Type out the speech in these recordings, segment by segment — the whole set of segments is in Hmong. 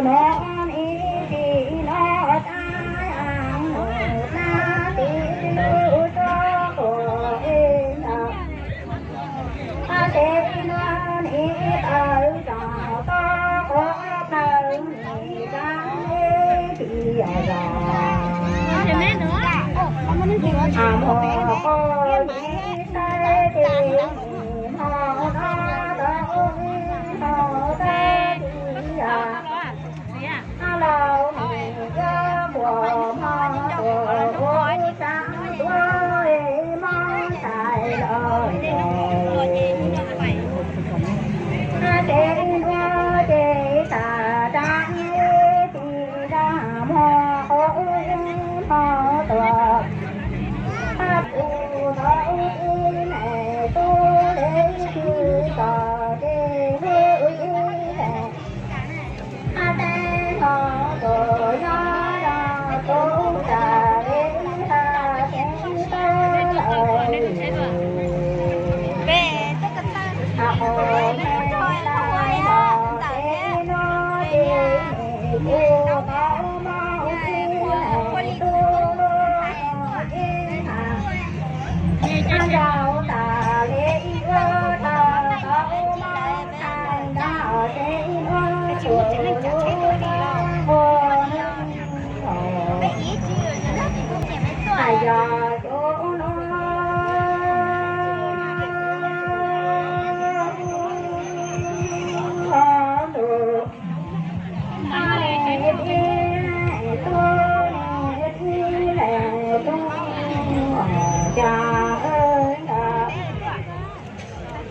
Nuav ib tis nuav tsaib aav nuav tib lug txug quas ib ntawd, tab sis nuav ib tawv tsoom txug quas plaws nim tsaab ib tis zog. Muag quas ib saib tis nim moog nov tau ib moog txug ib tis zog. Hab laug nim yuav muag moog tuaj ua sab tuab moog sai lawm. Hab ces nuav ces tas raav ib tis zag muag quas ib moog tuaj. Hab tug tau ib leeg tub le tug tau ces hu ib leeg. Hab teb hov tuaj nyob rau tub tas le hab teb tau lawm. Hab quas me tas hov ces nuav ces kuv tau moog ib leeg tub ib hab. Hab nrau tas le ib ua tau tau moog tas nrau ces ib ua tug lug ua nub hov. Has yog cov nuav hov lug. Hab le ib tug le ib leeg tub hov cas ntawd.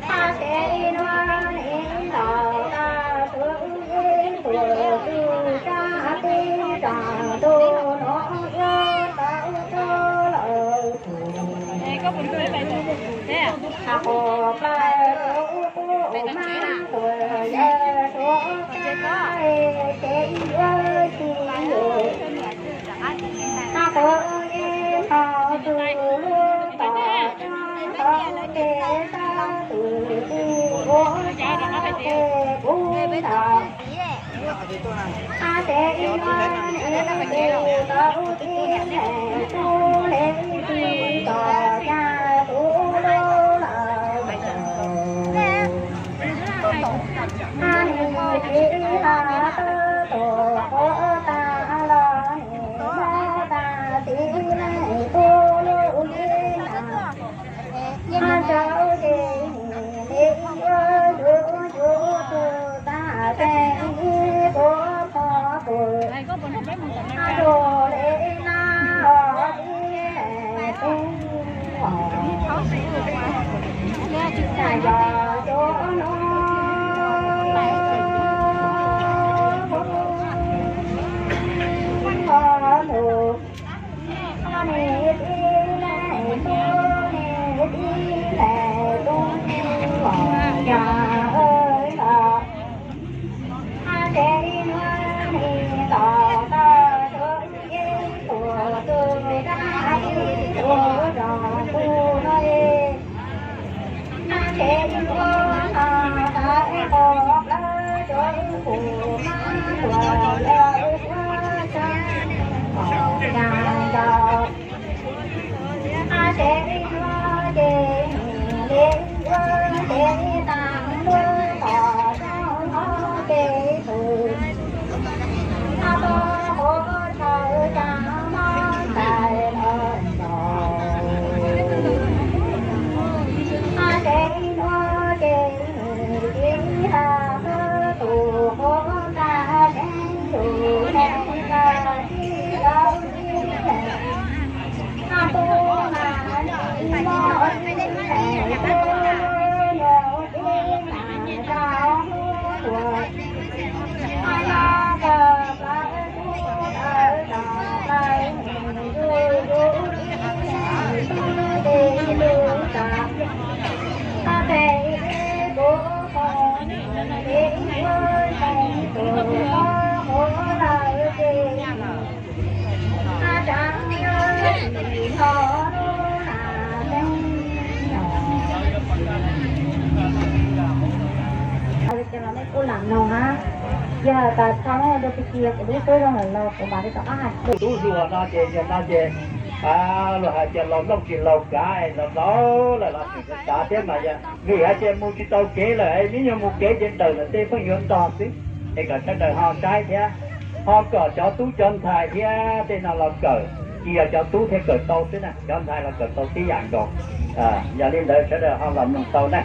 Hab ces nuav ib ntaus tas tug ib tug tug sab tib rau tug nuav yuav tau tug lawm. Hab quas plaws tug tub maab tuaj yawg tug kab ces yuav tsis yug. Hab tug ib moog tug lug tom tog ces tau tug tug ua tog ces kuv ntaus. Hab ces ib nuav ib tug tau ib leeg tub le tug tom cas tug lug lawm. Hab nim tsis hab tau tuaj quas tas los nim moog tas tib leeg tub lug ib ntaus. Hab nrau ces nim le ib ua tug tug tug tas ces ib ua pog pug hab lug le nab os ib leeg tub os. Has yog cov nuav hov lug. Hab nim tib leeg tub nim tib leeg tub os cas ntawd. Hab ces nuav nim ntaus tau tug ib tug tug dab ib tug zoo tug nuav. Hab ces ib ua hov tas quas plaws cov kuv maab tuaj le ib ua sab tib rau tug nuav. Hab ces ib ua ces nim le ib ua ces ib tas tuaj tom sab hov ces tug hab tog quas chaw cas moog tais los ntaus. Hab ces ib ua ces nim tsis hab tug quas Yog tas txog rau txi ci kuv lub tub zoo lawm los kuv mam li rov qab hais. Tub hluas no ces yog no ces luag hais tias laus looj tsis laus kav, laus laus lawm los tseem kav thiab mas yog vim hais tias mus tsis tau kev lawm, me nyuam mus kev ces nrawm lawm tej pheej yuav ntog xwb. Es kom sawv daws ho saib thiab, ho kom cov tub cov ntxhais thiab tej no los kawm, cia cov tub thiaj kawm tau xwb na, cov ntxhais los kawm tau tib yam nkaus. Yog li ntawd sawv daws ho los mloog tau na.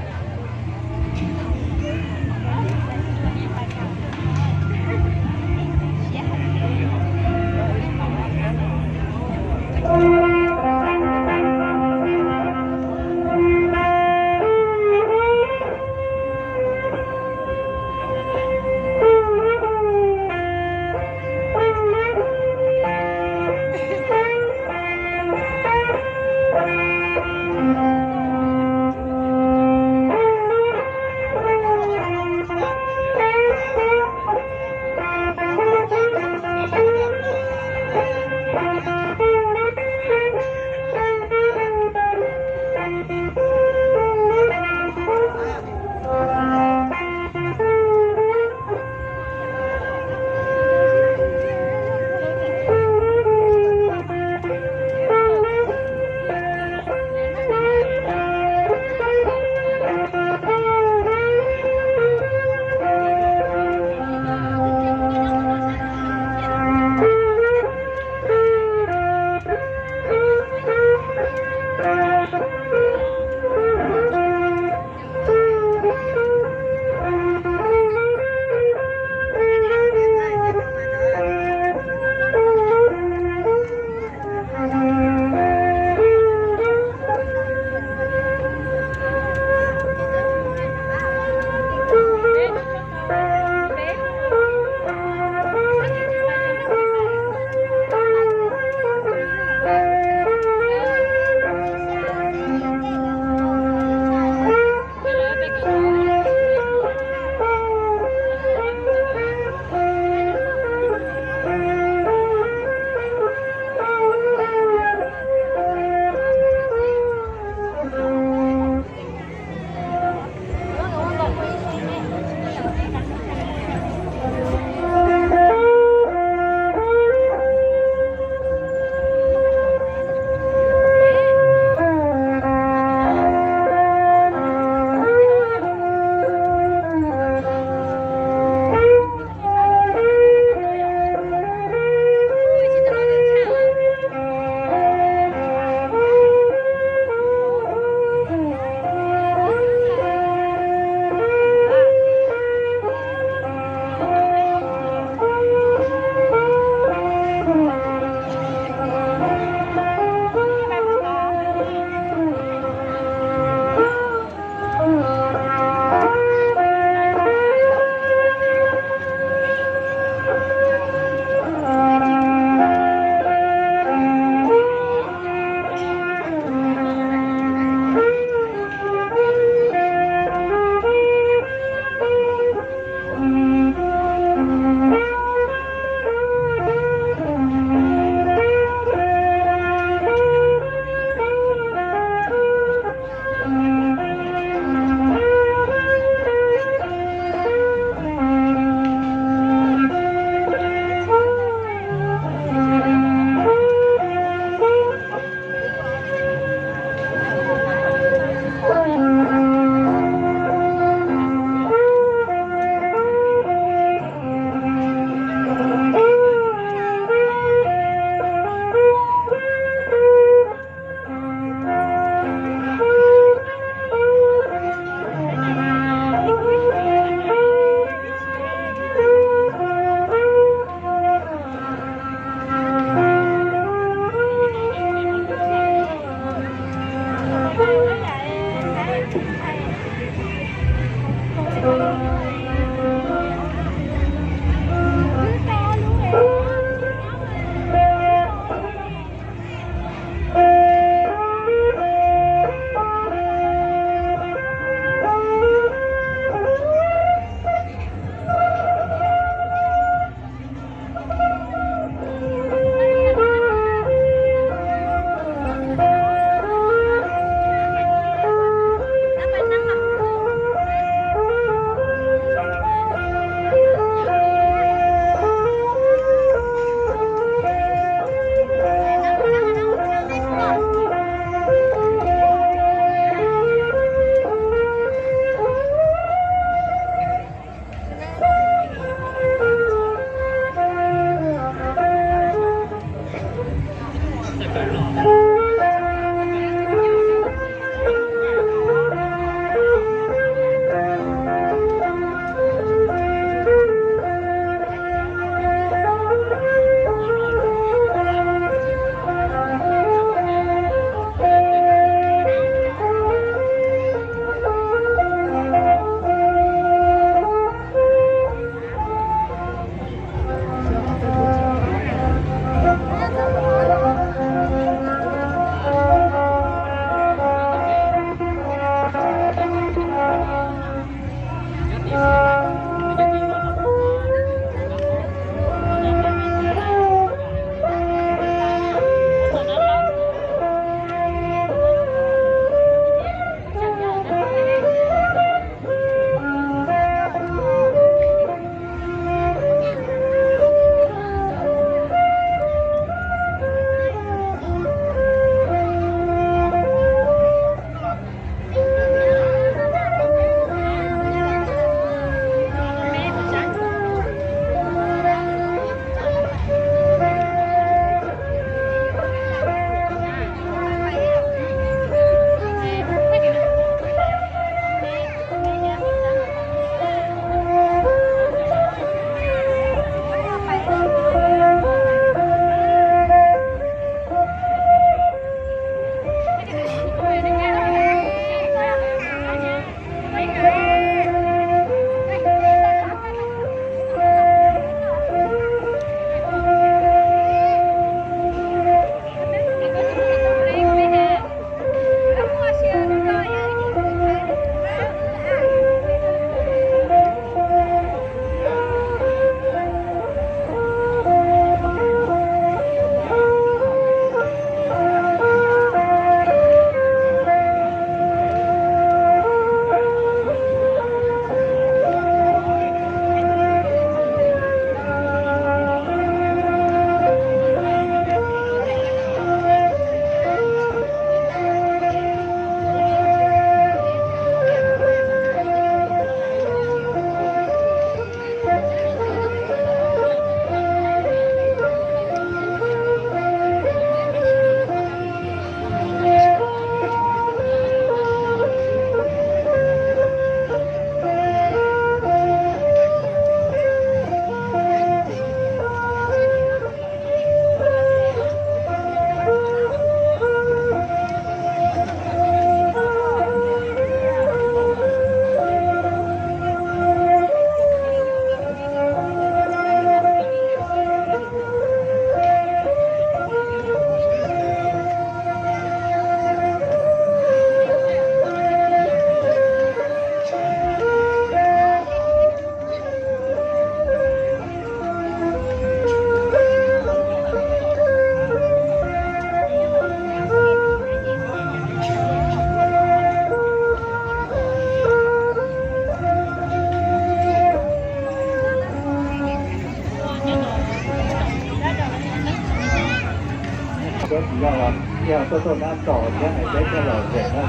Yog tuaj tuaj nab tso thiab hais peb coj los zem na.